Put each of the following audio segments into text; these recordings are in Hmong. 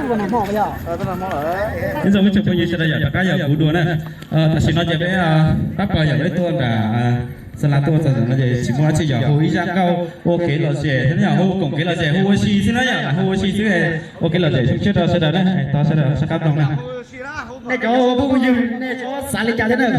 Nyob zoo ib tsoom phooj ywg sawv daws, yog rov qab yog kuv dua na. Tam sim no ces peb pab pawg yog peb tuaj nram Xa Las tuaj txog ntawm no ces tsis muaj dab tsi, yog hu ib zaj nkauj ua kev lom zem thiab, yog hu koom kev lom zem, hu ua si xwb na, yog lam hu ua si xwb, ua kev lom zem xyoo tshiab rau sawv daws na, thov sawv daws soj qab mloog na. Nej cov phooj ywg nej txhob xav li cas thiab na.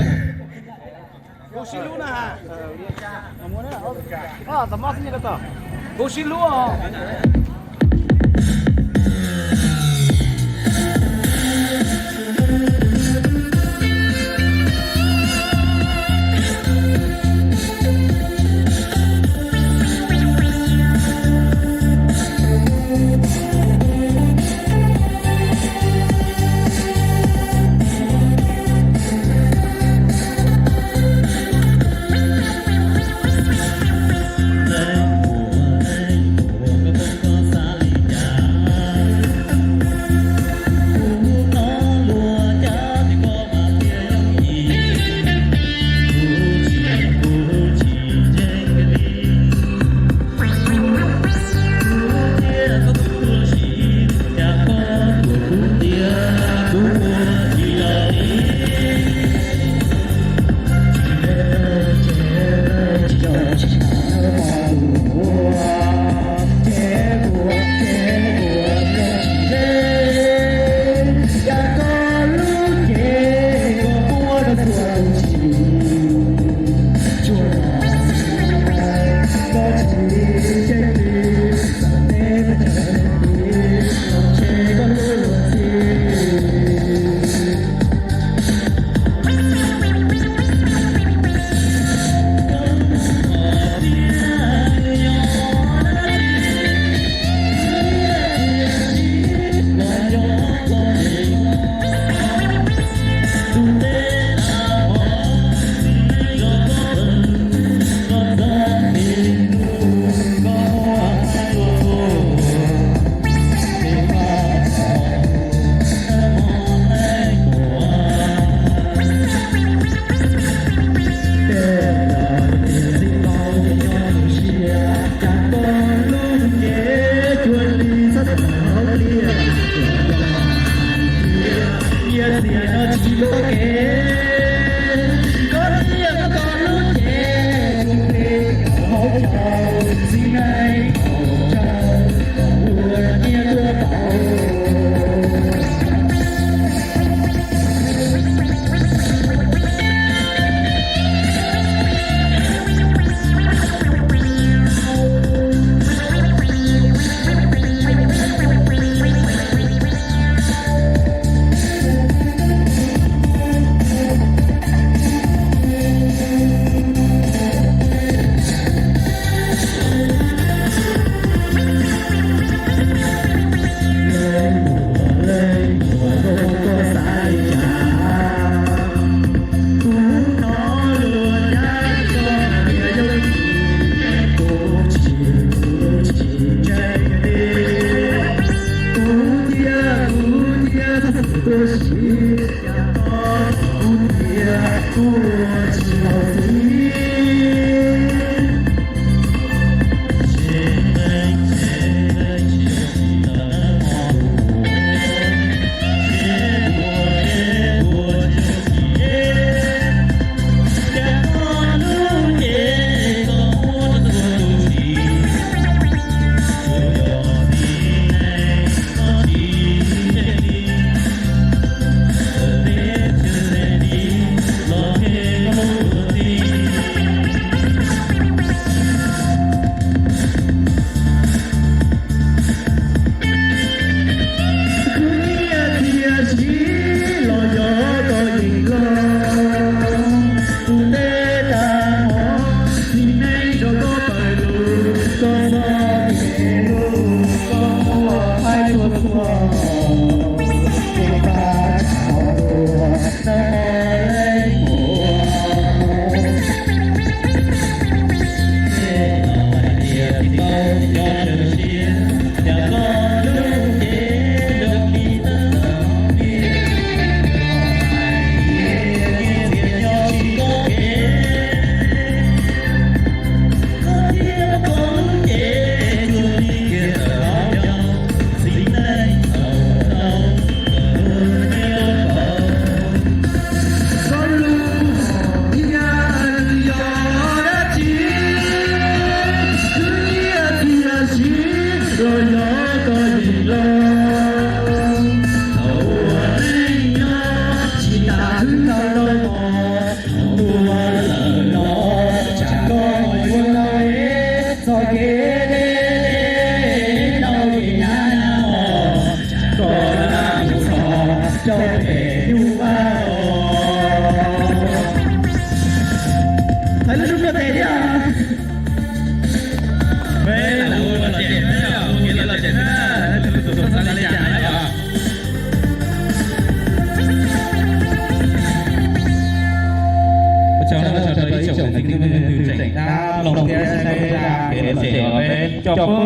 cov